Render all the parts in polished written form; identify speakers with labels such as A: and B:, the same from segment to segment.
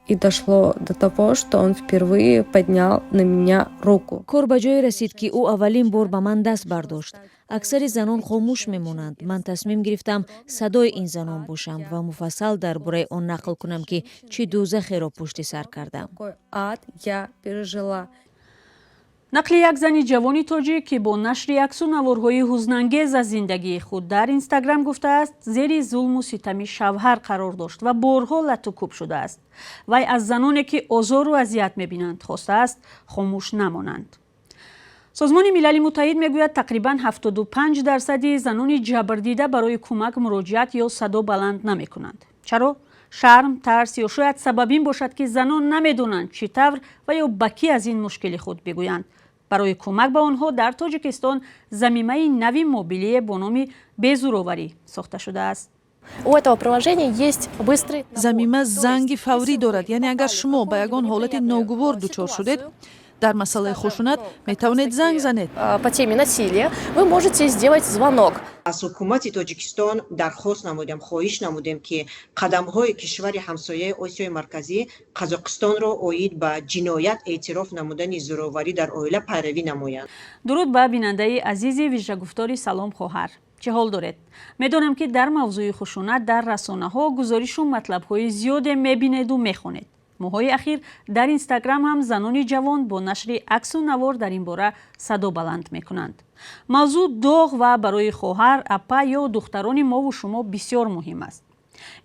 A: И дошло до того, что он впервые поднял на меня руку.
B: Кор ба ҷое расид, ки ӯ аввалин бор ба ман даст бардошт. Аксари занон хомӯш мемонанд. Ман тасмим гирифтам садои ин занон бошам ва муфассал дар бораи он нақл кунам, ки чӣ дӯзахеро пушти сар кардам.
A: Какой ад я пережила.
C: Нақли як зани ҷавони тоҷик, ки бо нашри аксу наворҳои ҳузнангез аз зиндагии худ дар Инстаграм гуфтааст, зери зулму ситами шавҳар қарор дошт ва борҳо латукӯб шудааст. Вай аз заноне, ки озору азият мебинанд, хостааст хомӯш намонанд. Созмони Милали Муттаҳид мегӯяд, тақрибан 75 дарсади занони ҷабрдида барои кӯмак муроҷиат ё садо баланд намекунанд. Чаро? Шарм, тарс ё шояд сабаб ин бошад, ки занон намедонанд, чӣ тавр ва ё ба кӣ аз ин мушкили худ бигӯянд. Барои кӯмак ба онҳо дар Тоҷикистон замимаи нави мобилие бо номи «Безӯроварӣ» сохта шудааст.
D: У этого приложения есть быстрый
E: Замима занги фаврӣ дорад, яъне агар шумо ба ягон ҳолати ногувор дучор шудед дар масъалаи хушунат, метавонед занг занед.
D: По теме насилия, вы можете сделать звонок.
F: Аз ҳукумати Тоҷикистон дархост намудем, хоҳиш намудем, ки қадамҳои кишвари ҳамсояи Осиёи Марказӣ, Қазоқистонро оид ба ҷиноят эътироф намудани зӯроварӣ дар оила пайравӣ намоянд.
C: Дуруд ба бинандаи азизи вижагуфтори «Салом, хоҳар». Чӣ ҳол доред? Медонам, ки дар мавзӯи хушунат дар расонаҳо гузоришу матлабҳои зиёде мебинеду мехонед. Моҳҳои ахир дар Инстаграм ҳам занони ҷавон бо нашри аксу навор дар ин бора садо баланд мекунанд. Мавзӯъ доғ ва барои хоҳар, апа ё духтарони мову шумо бисёр муҳим аст.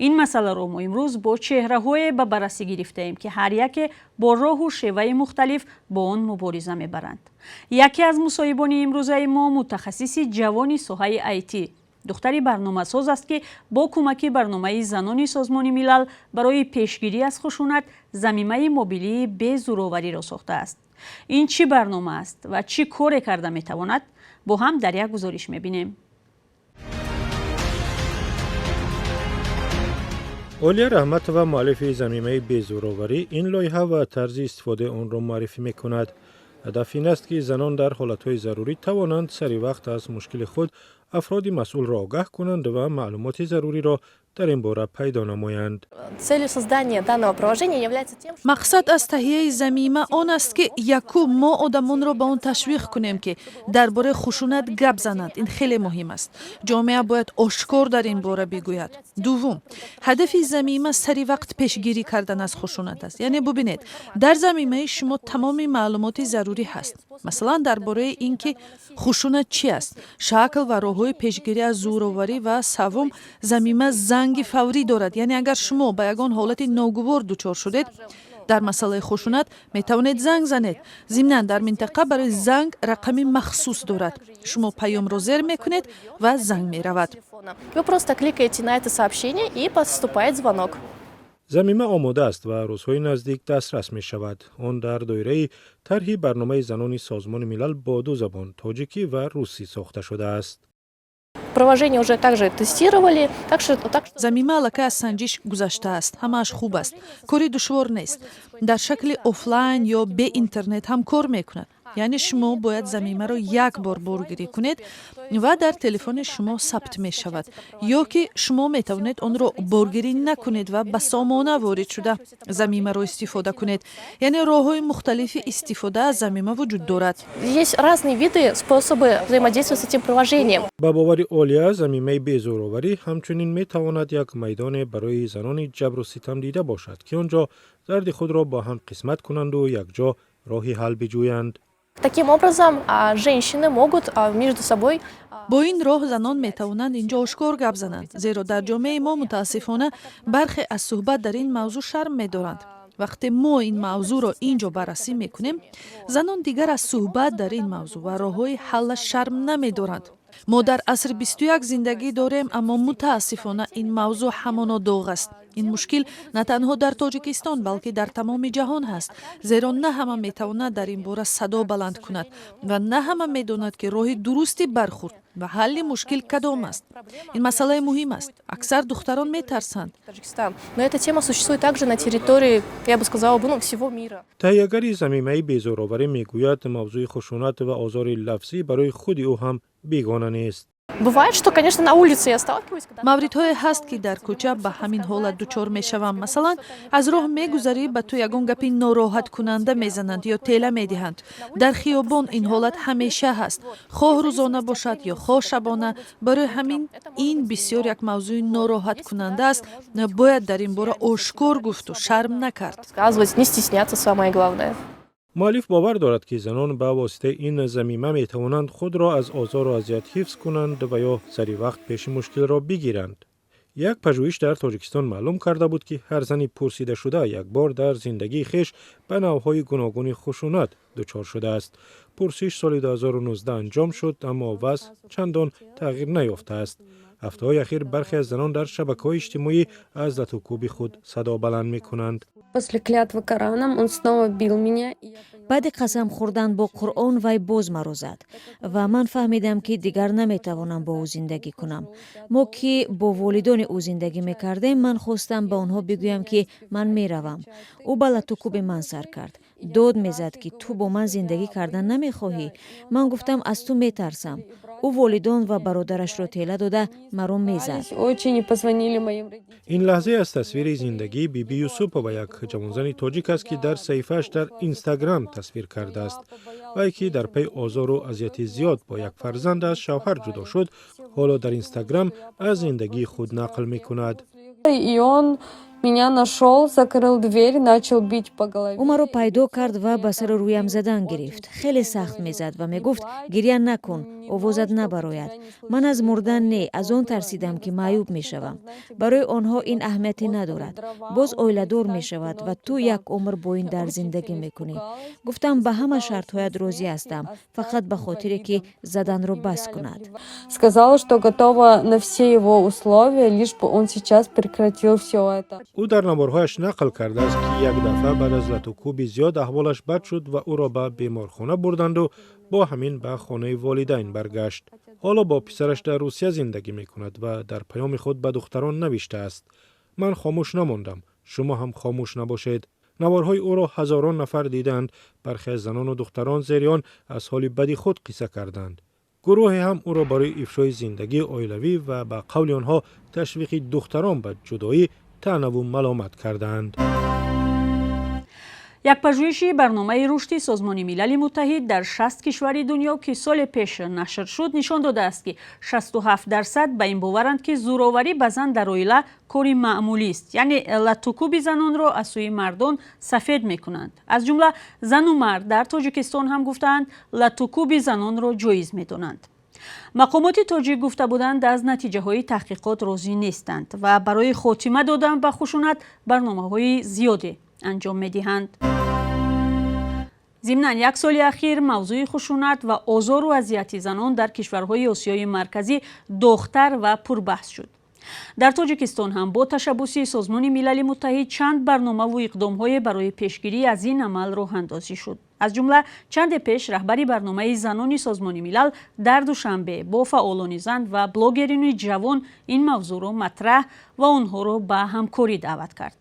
C: Ин масъаларо мо имрӯз бо чеҳраҳое ба баррасӣ гирифтаем, ки ҳар яке бо роҳу шеваи мухталиф бо он мубориза мебаранд. Яке аз мусоҳибони имрӯзаи мо мутахассиси ҷавони соҳаи IT, духтари барномасоз аст, ки бо кӯмаки барномаи занони Созмони Милал барои пешгирӣ аз хушунат замимаи мобилии «Безӯровариро» сохтааст. Ин чӣ барнома аст ва чӣ коре карда метавонад, бо ҳам дар як гузориш мебинем.
G: Олия Раҳматова, муаллифи замимаи «Безӯроварӣ», ин лоиҳа ва тарзи истифодаи онро муаррифӣ мекунад. Ҳадаф ин аст, ки занон дар ҳолатҳои зарурӣ тавонанд сари вақт аз мушкили худ афроди масъулро огаҳ кунанд ва маълумоти заруриро дар ин бора пайдо намоянд.
E: Мақсад аз таҳияи замима он аст, ки якум, мо одамонро ба он ташвиқ кунем, ки дар бораи хушунат гап зананд. Ин хеле муҳим аст, ҷомеа бояд ошкор дар ин бора бигӯяд. Дуввум, ҳадафи замима сари вақт пешгирӣ кардан аз хушунат аст. Яъне бубинед, дар замимаи шумо тамоми маълумоти зарурӣ ҳаст, масалан, дар бораи ин ки хушунат чӣ аст, шакл ва роҳҳои пешгирӣ аз зӯроварӣ. Ва саввум, замима занги фаврӣ дорад, яъне агар шумо ба ягон ҳолати ногувор дучор шудед дар масъалаи хушунат, метавонед занг занед. Зимнан, дар минтақа барои занг рақами махсус дорад. Шумо паёмро зер мекунед ва занг меравад.
D: Вы просто кликаете на это сообщение, и поступает звонок.
G: Замима омода аст ва рӯзҳои наздик дастрас мешавад. Он дар доираи тарҳи барномаи занони Созмони Милал бо ду забон, тоҷикӣ ва русӣ, сохта шудааст.
D: Приложение уже также тестировали, так что
E: Замима аллакай аз санҷиш гузаштааст, ҳамааш хуб аст, кори душвор нест. Дар шакли офлайн ё бе интернет ҳам кор мекунад. Яъне шумо бояд замимаро як бор боргирӣ кунед ва дар телефони шумо сабт мешавад, ё ки шумо метавонед онро боргирӣ накунед ва ба сомона ворид шуда замимаро истифода кунед. Яъне роҳҳои мухталифи истифода аз замима вуҷуд дорад.
D: Есть разные виды, способы взаимодействия с этим приложением.
G: Ба бовари Олия, замимаи «Безӯроварӣ» ҳамчунин метавонад як майдоне барои занони ҷабру ситамдида бошад, ки он ҷо дарди худро бо ҳам қисмат кунанду якҷо роҳи ҳал биҷӯянд.
D: Таким образом, женщины могут между собой
E: Бо ин роҳ занон метавонанд инҷо ошкор гап зананд, зеро дар ҷомеаи мо, мутаассифона, бархе аз суҳбат дар ин мавзӯъ шарм медоранд. Вақте мо ин мавзӯъро ин ҷо баррасӣ мекунем, занон дигар аз суҳбат дар ин мавзӯъ ва роҳҳои ҳаллаш шарм намедоранд. Мо дар асри 21 зиндагӣ дорем, аммо мутаассифона ин мавзӯъ ҳамоно доғ аст. Ин мушкил на танҳо дар Тоҷикистон, балки дар тамоми ҷаҳон ҳаст, зеро на ҳама метавонад дар ин бора садо баланд кунад ва на ҳама медонад, ки роҳи дурусти бархурд ва ҳалли мушкил кадом аст. Ин масъалаи муҳим аст, аксар духтарон метарсанд.
D: Но эта тема существует также на территории, я бы сказала, ну, всего мира.
G: Таҳиягари замимаи «Безӯроварӣ» мегӯяд, мавзӯи хушунат ва озори лафзӣ барои худи ӯ ҳам бегона нест.
D: Бывает, что, конечно, на улице я сталкиваюсь.
E: Мавридҳое ҳаст, ки дар кӯча ба ҳамин ҳолат дучор мешавам. Масалан, аз роҳ мегузарӣ, ба ту ягон гапи нороҳаткунанда мезананд ё тела медиҳанд. Дар хиёбон ин ҳолат ҳамеша ҳаст, хоҳ рӯзона бошад ё хоҳ шабона. Барои ҳамин ин бисёр як мавзӯи нороҳаткунанда аст. Бояд дар ин бора ошкор гуфту шарм накард.
D: Рассказывать, не стесняться, самое главное.
G: Муаллиф бовар дорад, ки занон ба воситаи ин замима метавонанд худро аз озору азият ҳифз кунанд ва ё сари вақт пеши мушкилро бигиранд. Як пажӯҳиш дар Тоҷикистон маълум карда буд, ки ҳар зани пурсидашуда як бор дар зиндагии хеш ба навъҳои гуногуни хушунат дучор шудааст. Пурсиш соли 2019 анҷом шуд, аммо вазъ чандон тағйир наёфтааст. Ҳафтаҳои ахир бархе аз занон дар шабакаҳои иҷтимоӣ аз латукӯби худ садо баланд мекунанд.
A: После клятвы Кораном он снова бил меня.
B: Баъди қасам хӯрдан бо Қуръон вай боз маро зад ва ман фаҳмидам, ки дигар наметавонам бо ӯ зиндагӣ кунам. Мо ки бо волидони ӯ зиндагӣ мекардем, ман хостам ба онҳо бигӯям, ки ман меравам. Ӯ ба латукӯби ман сар кард, дод мезад, ки ту бо ман зиндагӣ кардан намехоҳӣ. Ман гуфтам, аз ту метарсам. Ӯ волидон ва бародарашро тела дода маро мезад.
G: Ин лаҳзае аз тасвири зиндагии Биби Юсупова, як ҷавонзани тоҷик аст, ки дар саҳифааш дар Инстаграм тасвир кардааст. Вай, ки дар пайи озору азияти зиёд бо як фарзанд аз шавҳар ҷудо шуд, ҳоло дар Инстаграм аз зиндагии худ нақл мекунад.
A: И он меня нашел, закрыл дверь, начал бить по голове.
B: Ӯ маро пайдо кард ва ба сару рӯям задан гирифт. Хеле сахт мезад ва мегуфт: «Гиря накун, овозат набарояд». Ман аз мурдан не, аз он тарсидам, ки маъюб мешавам. Барои онҳо ин аҳамияте надорад, боз оиладор мешавад ва ту як умр бо ин дард зиндагӣ мекунӣ. Гуфтам, ба ҳама шартҳоят розӣ ҳастам, фақат ба хотире ки заданро бас кунад.
A: Сказала, что готова на все его условия, лишь бы он сейчас прекратил все это.
G: Ӯ дар наворҳояш нақл кардааст, ки як дафъа баъд аз латукӯби зиёд аҳволаш бад шуд ва ӯро ба беморхона бурданду бо ҳамин ба хонаи волидайн баргашт. Ҳоло бо писараш дар Русия зиндагӣ мекунад ва дар паёми худ ба духтарон навиштааст: «Ман хомӯш намондам, шумо ҳам хомӯш набошед». Наворҳои ӯро ҳазорон нафар дидаанд. Бархе аз занону духтарон зери он аз ҳоли бади худ қисса карданд. Гурӯҳе ҳам ӯро барои ифшои зиндагии оилавӣ ва ба қавли онҳо ташвиқи духтарон ба ҷудоӣ таънаву маломат кардаанд.
C: Як пажӯҳиши Барномаи рушди Созмони Милали Муттаҳид дар 60 кишвари дунё, ки соли пеш нашр шуд, нишон додааст, ки 67% ба ин боваранд, ки зӯроварӣ ба зан дар оила кори маъмулист, яъне латукӯби занонро аз сӯи мардон сафед мекунанд. Аз ҷумла зану мард дар Тоҷикистон ҳам гуфтаанд, латукӯби занонро ҷоиз медонанд. Мақомоти тоҷик гуфта буданд, аз натиҷаҳои таҳқиқот розӣ нестанд ва барои хотима додан ба хушунат барномаҳои зиёде анҷом медиҳанд. Зимнан, як соли ахир мавзӯи хушунат ва озору азияти занон дар кишварҳои Осиёи Марказӣ доғтар ва пурбаҳс шуд. Дар Тоҷикистон ҳам бо ташаббуси Созмони Милали Муттаҳид чанд барномаву иқдомҳое барои пешгирӣ аз ин амал роҳандозӣ шуд. Аз ҷумла чанде пеш раҳбари барномаи занони Созмони Милал дар Душанбе бо фаъолони зан ва блогерини ҷавон ин мавзӯъро матраҳ ва онҳоро ба ҳамкорӣ даъват кард.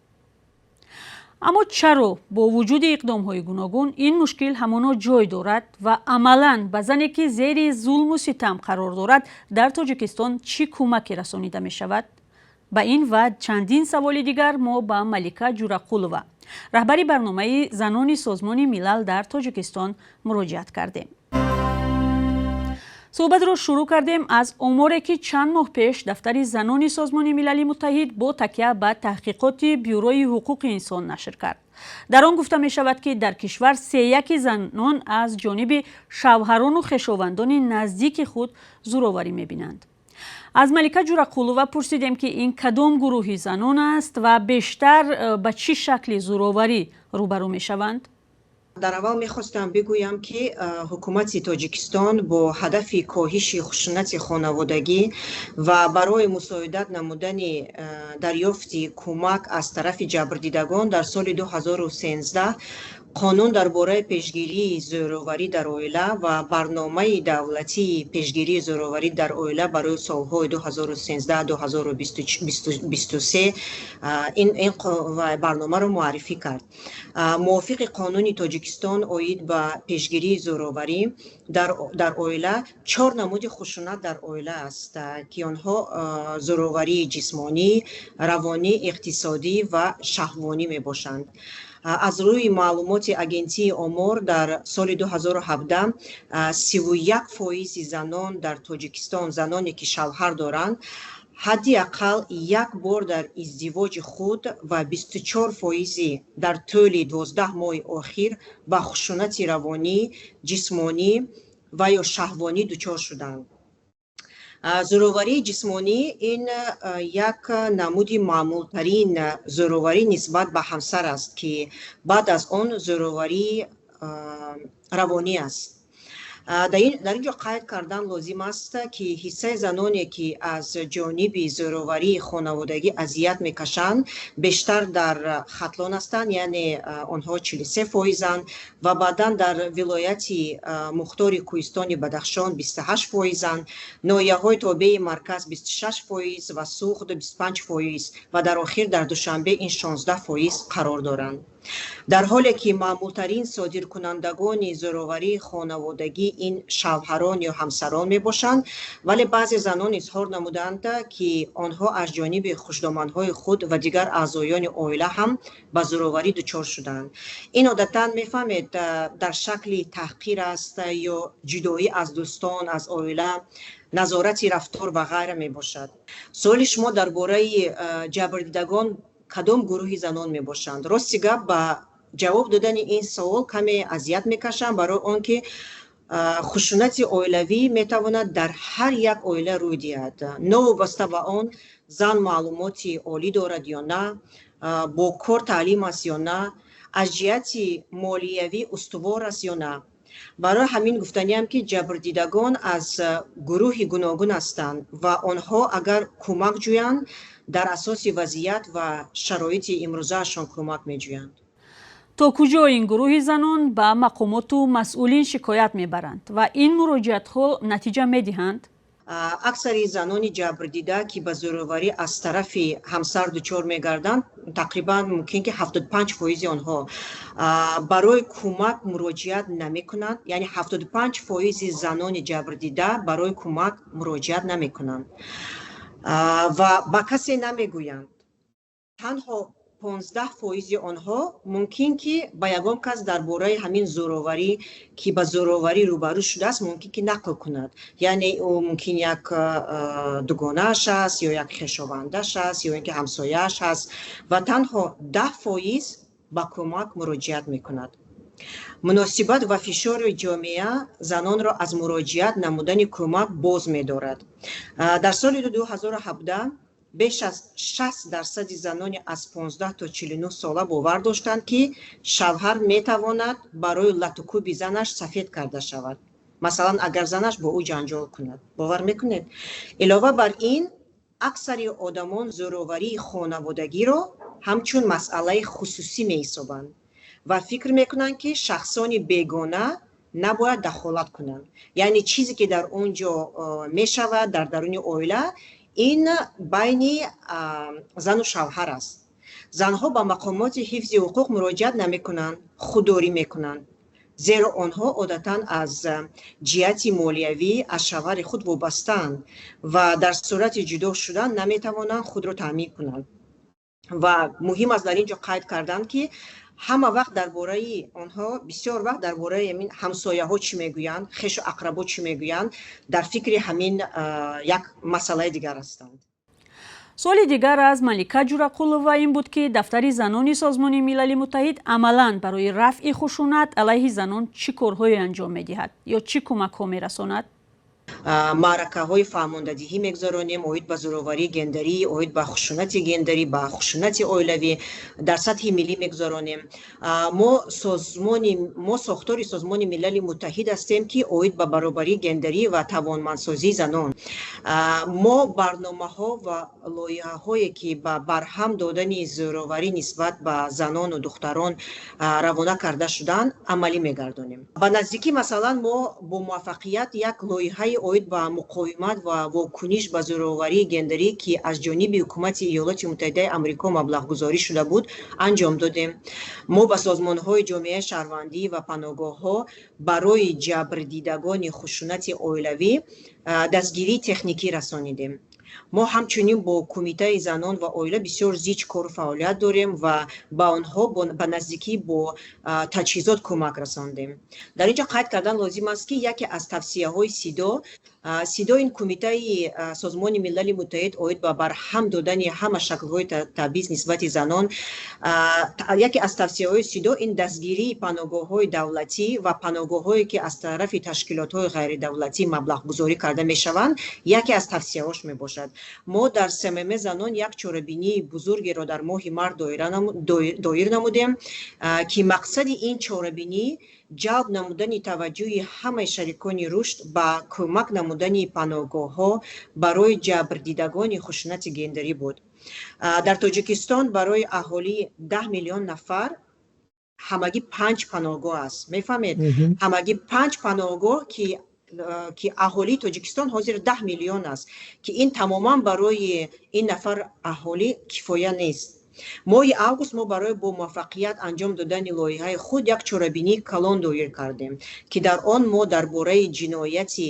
C: Аммо чаро бо вуҷуди иқдомҳои гуногун ин мушкил ҳамоно ҷой дорад ва амалан ба зане, ки зери зулму ситам қарор дорад, дар Тоҷикистон чӣ кӯмаке расонида мешавад? Ба ин ва чандин саволи дигар мо ба Малика Ҷурақулова, раҳбари барномаи занони Созмони Милал дар Тоҷикистон, муроҷиат кардем. Суҳбатро шурӯъ кардем аз оморе, ки чанд моҳ пеш дафтари занони Созмони Милали Муттаҳид бо такя ба таҳқиқоти Бюрои ҳуқуқи инсон нашр кард. Дар он гуфта мешавад, ки дар кишвар сеяки занон аз ҷониби шавҳарону хешовандони наздики худ зӯроварӣ мебинанд. Аз Малика Ҷурақулова пурсидем, ки ин кадом гурӯҳи занон аст ва бештар ба чӣ шакли зӯроварӣ рӯбарӯ мешаванд.
F: Дар аввал мехостам бигӯям, ки ҳукумати Тоҷикистон бо ҳадафи коҳиши хушунати хонаводагӣ ва барои мусоидат намудани дарёфти кӯмак аз тарафи ҷабрдидагон дар соли 2013 Қонун дар бораи пешгирии зӯроварӣ дар оила ва барномаи давлатии пешгирии зӯроварӣ дар оила барои солҳои 2013-2023, ин барномаро муаррифӣ кард. Мувофиқи қонуни Тоҷикистон оид ба пешгирии зӯроварӣ дар оила, чор намуди хушунат дар оила аст, ки онҳо зӯроварии ҷисмонӣ, равонӣ, иқтисодӣ ва шаҳвонӣ мебошанд. Аз рӯи маълумоти Агентии омор, дар соли 2017 31 фоизи занон дар Тоҷикистон, заноне ки шавҳар доранд, ҳадди ақал як бор дар издивоҷи худ ва 24 фоизи дар тӯли 12 моҳи охир ба хушунати равонӣ, ҷисмонӣ ва ё шаҳвонӣ дучор шуданд. Зӯроварии ҷисмонӣ ин як намуди маъмултарин зӯроварӣ нисбат ба ҳамсар аст, ки баъд аз он зӯроварии равонӣ аст. Дар ин ҷо қайд кардан лозим аст, ки ҳиссаи заноне, ки аз ҷониби зӯроварии хонаводагӣ азият мекашанд, бештар дар Хатлон ҳастанд, яъне онҳо 43 фоизанд, ва баъдан дар вилояти мухтори кӯҳистони Бадахшон 28 фоизанд, ноҳияҳои тобеи марказ 26 фоиз ва Суғд 25 фоиз ва дар охир дар Душанбе ин 16 фоиз қарор доранд. Дар ҳоле ки маъмултарин содиркунандагони зӯроварии хонаводагӣ ин шавҳарон ё ҳамсарон мебошанд, вале баъзе занон изҳор намуданд, ки онҳо аз ҷониби хушдоманҳои худ ва дигар аъзоёни оила ҳам ба зӯроварӣ дучор шуданд. Ин одатан, мефаҳмед, дар шакли таҳқир аст ё ҷудоӣ аз дӯстон, аз оила, назорати рафтор ва ғайра мебошад. Суоли шумо дар бораи ҷабрдидагон кадом гурӯҳи занон мебошанд. Рости гап, ба ҷавоб додани ин савол каме азият мекашам, барои он ки хушунати оилавӣ метавонад дар ҳар як оила рӯй диҳад, новобаста ба он зан маълумоти олӣ дорад ё на, бо кор таълим аст ё на, аз ҷиҳати молиявӣ устувор аст ё на. Барои ҳамин гуфтаниам, ки ҷабрдидагон аз гурӯҳи гуногун ҳастанд ва онҳо агар кӯмак ҷӯянд, дар асоси вазъият ва шароити имрӯзаашон кӯмак меҷӯянд.
C: То куҷо ин гурӯҳи занон ба мақомоту масъулин шикоят мебаранд ва ин муроҷиатҳо натиҷа медиҳанд?
F: Аксари занони ҷабрдида, ки ба зӯроварӣ аз тарафи ҳамсар дучор мегарданд, тақрибан мумкин ки 75 фоизи онҳо барои кӯмак муроҷиат намекунанд, яъне 75 фоизи занони ҷабрдида барои кӯмак муроҷиат намекунанд ва ба касе намегӯянд. Танҳо 15 фоизи онҳо мумкин ки ба ягон кас дар бораи ҳамин зӯроварӣ, ки ба зӯроварӣ рӯбарӯ шудааст, мумкин ки нақл кунад, яъне ӯ мумкин як дугонааш аст ё як хешовандаш аст ё ин ки ҳамсояаш аст, ва танҳо 10 фоиз ба кӯмак муроҷиат мекунад. Муносибат ва фишори ҷомеа занонро аз муроҷиат намудани кӯмак боз медорад. Дар соли 2017 беш аз 60 дарсади занони аз 15 то 49 сола бовар доштанд, ки шавҳар метавонад барои латукӯби занаш сафед карда шавад, масалан, агар занаш бо ӯ ҷанҷол кунад. Бовар мекунед? Илова бар ин, аксари одамон зӯроварии хонаводагиро ҳамчун масъалаи хусусӣ меҳисобанд ва фикр мекунанд, ки шахсони бегона набояд дахолат кунанд, яъне чизе ки дар он ҷо мешавад дар даруни оила, ин байни зану шавҳар аст. Занҳо ба мақомоти ҳифзи ҳуқуқ муроҷиат намекунанд, худдорӣ мекунанд, зеро онҳо одатан аз ҷиҳати молиявӣ аз шавҳари худ вобастаанд ва дар сурати ҷудо шудан наметавонанд худро таъмин кунанд. Ва муҳим аст дар ин ҷо қайд кардан, ки ҳама вақт дар бораи онҳо, бисёр вақт дар бораи ҳамин ҳамсояҳо чӣ мегӯянд, хешу ақрабо чӣ мегӯянд, дар фикри ҳамин як масъалаи дигар ҳастанд.
C: Суоли дигар аз Малика Ҷурақулова ин буд, ки дафтари занони Созмони Милали Муттаҳид амалан барои рафъи хушунат алайҳи занон чӣ корҳое анҷом медиҳад ё чӣ кӯмакҳо мерасонад?
F: Маъракаҳои фаҳмондадиҳӣ мегузаронем оид ба зӯроварии гендерӣ, оид ба хушунати гендерӣ, ба хушунати оилавӣ дар сатҳи миллӣ мегузаронем. Мо созмони, мо сохтори Созмони Милали Муттаҳид ҳастем, ки оид ба баробарии гендерӣ ва тавонмандсозии занон. Мо барномаҳо ва лоиҳаҳое, ки ба барҳам додани зӯроварӣ нисбат ба занону духтарон равона карда шуданд, амалӣ мегардонем. Ба наздикӣ, масалан, мо бо муваффақият як лоиҳаи оид ба муқовимат ва вокуниш ба зӯроварии гендерӣ, ки аз ҷониби ҳукумати Иёлоти Муттаҳидаи Амрико маблағгузорӣ шуда буд, анҷом додем. Мо ба созмонҳои ҷомеаи шаҳрвандӣ ва паноҳгоҳҳо барои ҷабрдидагони хушунати оилавӣ дастгирии техникӣ расонидем. Мо ҳамчунин бо Кумитаи занон ва оила бисёр зич кору фаъолият дорем ва ба онҳо ба наздикӣ бо таҷҳизот кӯмак расондем. Дар ин ҷо қайд кардан лозим аст, ки яке аз тавсияҳои СИДО, СИДО ин Кумитаи Созмони Милали Муттаҳид оид ба барҳам додани ҳама шаклҳои табъиз нисбати занон, яке аз тавсияҳои СИДО ин дастгирии паноҳгоҳҳои давлатӣ ва паноҳгоҳҳое, ки аз тарафи ташкилотҳои ғайридавлатӣ маблағгузорӣ карда мешаванд, яке аз тавсияҳош мебошад. Мо дар СММ занон як чорабинии бузургеро дар моҳи март доир намудем, ки мақсади ин чорабинӣ ҷалб намудани таваҷҷӯҳи ҳамаи шарикони рушд ба кӯмак намудани паноҳгоҳҳо барои ҷабрдидагони хушунати гендерӣ буд. Дар Тоҷикистон барои аҳолии 10 миллион нафар ҳамагӣ панҷ паноҳгоҳ аст, мефаҳмед? Ҳамагӣ панҷ паноҳгоҳ, ки аҳолии Тоҷикистон ҳозир 10 миллион аст, ки ин тамоман барои ин нафар аҳолӣ кифоя нест. Моҳи август мо барои бо муваффақият анҷом додани лоиҳаи худ як чорабинии калон доир кардем, ки дар он мо дар бораи ҷинояти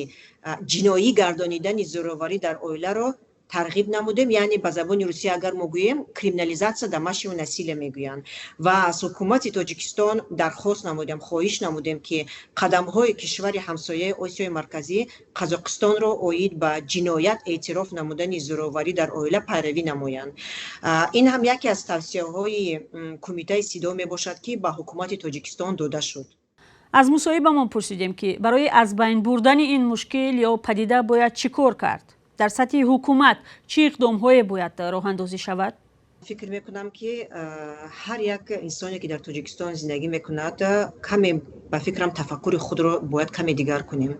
F: ҷиноӣ гардонидани зӯроварӣ дар оиларо тарғиб намудем, яъне ба забони русия агар мо гӯем, криминализация домашнего насилия мегӯянд. Ва аз ҳукумати Тоҷикистон дархост намудем, хоҳиш намудем, ки қадамҳои кишвари ҳамсояи Осиёи Марказӣ Қазоқистонро оид ба ҷиноят эътироф намудани зӯроварӣ дар оила пайравӣ намоянд. Ин ҳам яке аз тавсияҳои Кумитаи СИДО мебошад, ки ба ҳукумати Тоҷикистон дода шуд.
C: Аз мусоҳибамон пурсидем, ки барои аз байн бурдани ин мушкил ё падида бояд чӣ кор кард, дар сатҳи ҳукумат чӣ иқдомҳое бояд роҳандозӣ шавад.
F: Фикр мекунам, ки ҳар як инсоне, ки дар Тоҷикистон зиндагӣ мекунад, каме, ба фикрам, тафаккури худро бояд каме дигар кунем.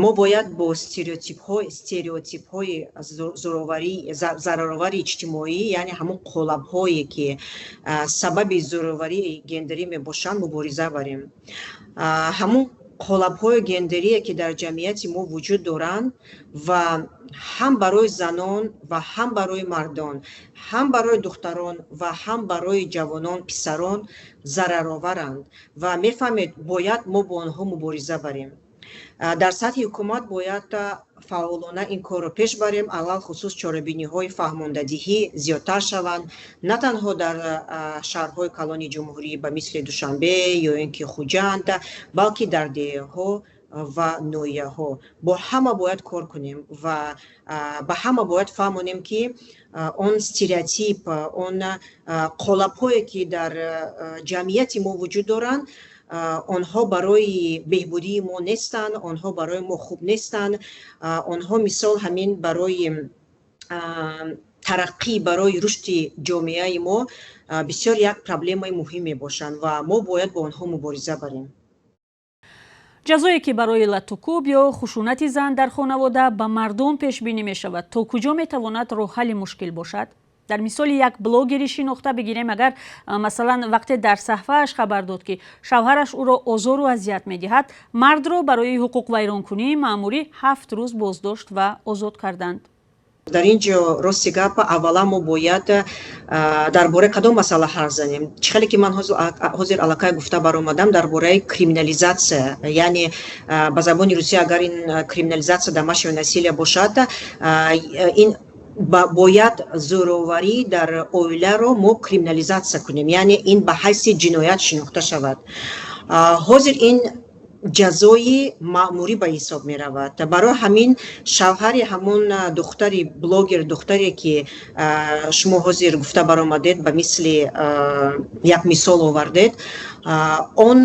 F: Мо бояд бо стереотипҳои зӯроварӣ, зараровари иҷтимоӣ, яъне ҳамон қолабҳое, ки сабаби зӯроварии гендерӣ мебошанд, мубориза барем. Ҳамон қолабҳои гендерие, ки дар ҷамъияти мо вуҷуд доранд ва ҳам барои занон ва ҳам барои мардон, ҳам барои духтарон ва ҳам барои ҷавонон, писарон зарароваранд ва, мефаҳмед, бояд мо бо онҳо мубориза барем. Дар сатҳи ҳукумат бояд фаъолона ин корро пеш барем. Алалхусус чорабиниҳои фаҳмондадиҳӣ зиёдтар шаванд, на танҳо дар шаҳрҳои калони ҷумҳурӣ, ба мисли Душанбе ё ин ки Хуҷанд, балки дар деҳҳо ва ноҳияҳо. Бо ҳама бояд кор кунем ва ба ҳама бояд фаҳмонем, ки он стереотип, он қолабҳое, ки дар ҷамъияти мо вуҷуд доранд, онҳо барои беҳбудии мо нестанд, онҳо барои мо хуб нестанд. Онҳо, мисол, ҳамин барои тараққӣ, барои рушди ҷомеаи мо бисёр як проблемаи муҳим мебошанд ва мо бояд бо онҳо мубориза барем.
C: Ҷазое, ки барои латукӯб ё хушунати зан дар хонавода ба мардум пешбинӣ мешавад, то куҷо метавонад роҳҳалли мушкил бошад? Дар мисоли як блогери шинохта бигирем агар, масалан, вақте дар саҳфааш хабар дод, ки шавҳараш ӯро озору азият медиҳад, мардро барои ҳуқуқвайронкунии маъмурӣ 7 рӯз боздошт ва озод карданд.
F: Дар ин ҷо, рости гап, аввалан мо бояд дар бораи кадом масъала ҳарф занем? Чӣ хеле ки ман ҳозир аллакай гуфта баромадам дар бораи криминализация, яъне ба забони русия агар ин криминализация домашнего насилия бошад, ин бояд зӯроварӣ дар оиларо мо криминализация кунем, яъне ин ба ҳайси ҷиноят шинохта шавад. Ҳозир ин ҷазои маъмурӣ ба ҳисоб меравад. Барои ҳамин шавҳари ҳамон духтари блогер, духтаре, ки шумо ҳозир гуфта баромадед, ба мисли як мисол овардед, он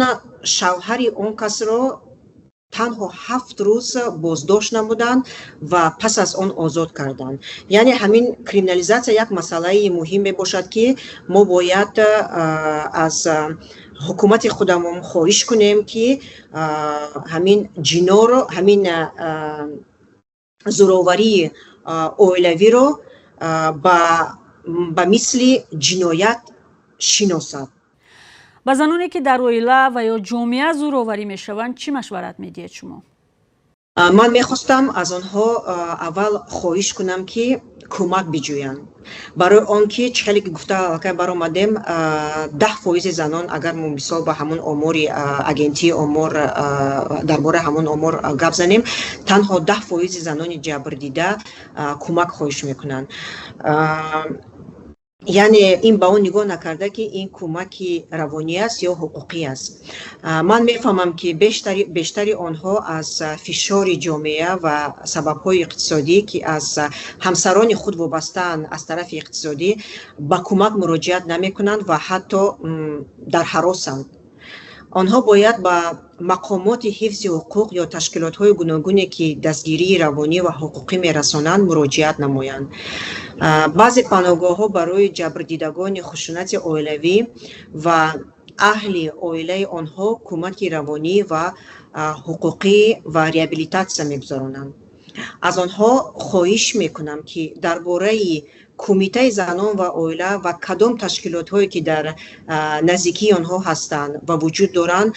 F: шавҳари он касро Танҳо 7 рӯз боздошт намуданд ва пас аз он озод карданд. Яъне ҳамин криминализатсия як масъалаи муҳим мебошад, ки мо бояд аз ҳукумати худамон хоҳиш кунем, ки ҳамин ҷиноро, ҳамин зӯроварии оилавиро ба мисли ҷиноят шиносад.
C: Ба заноне, ки дар оила ва ё ҷомеа зӯроварӣ мешаванд, чӣ машварат медиҳед шумо?
F: Ман мехостам аз онҳо аввал хоҳиш кунам, ки кӯмак биҷӯянд, барои он ки чӣ хеле ки гуфта аллакай баромадем, 10 фоизи занон, агар мо мисол ба ҳамон омори агентии омор, дар бораи ҳамон омор гап занем, танҳо 10 фоизи занони ҷабрдида кӯмак хоҳиш мекунанд. Яъне ин ба он нигоҳ накарда, ки ин кӯмаки равонӣ аст ё ҳуқуқӣ аст. Ман мефаҳмам, ки бештари онҳо аз фишори ҷомеа ва сабабҳои иқтисодӣ, ки аз ҳамсарони худ вобастаанд аз тарафи иқтисодӣ, ба кӯмак муроҷиат намекунанд ва ҳатто дар ҳаросанд. Онҳо бояд ба мақомоти ҳифзи ҳуқуқ ё ташкилотҳои гуногуне, ки дастгирии равонӣ ва ҳуқуқӣ мерасонанд, муроҷиат намоянд. Баъзе паноҳгоҳҳо барои ҷабрдидагони хушунати оилавӣ ва аҳли оилаи онҳо кӯмаки равонӣ ва ҳуқуқӣ ва реабилитатсия мегузаронанд. Аз онҳо хоҳиш мекунам, ки дар бораи Кумитаи занон ва оила ва кадом ташкилотҳое, ки дар наздикии онҳо ҳастанд ва вуҷуд доранд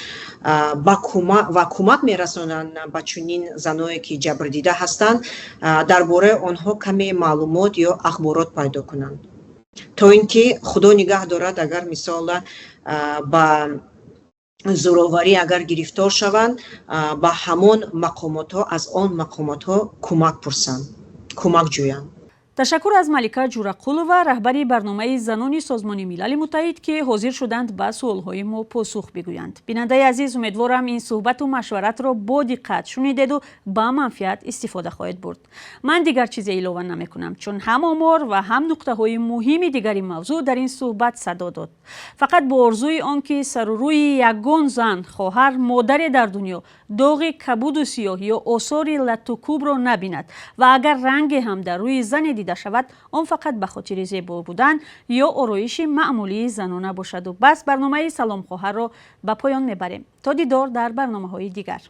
F: ва кӯмак мерасонанд ба чунин заное, ки ҷабрдида ҳастанд, дар бораи онҳо каме маълумот ё ахборот пайдо кунанд, то ин ки, Худо нигаҳ дорад, агар мисол ба зӯроварӣ агар гирифтор шаванд, ба ҳамон мақомотҳо, аз он мақомотҳо кӯмак пурсанд, кӯмак ҷӯянд.
C: Ташаккур аз Малика Ҷурақулова, раҳбари барномаи занони Созмони Милали Муттаҳид, ки ҳозир шуданд ба суолҳои мо посух бигӯянд. Бинандаи азиз, умедворам, ин суҳбату машваратро бо диққат шунидеду ба манфиат истифода хоҳед бурд. Ман дигар чизе илова намекунам, чун ҳам омор ва ҳам нуқтаҳои муҳими дигари мавзӯъ дар ин суҳбат садо дод. Фақат бо орзуи он ки сару рӯи ягон зан, хоҳар, модаре дар дунё доғи кабуду сиёҳ ё осори латтукӯбро набинад ва агар ранге ҳам дар рӯи зане дида шавад, он фақат ба хотири зебо будан ё ороиши маъмулии занона бошаду бас. Барномаи «Салом, хоҳарро» ба поён мебарем. То дидор дар барномаҳои дигар.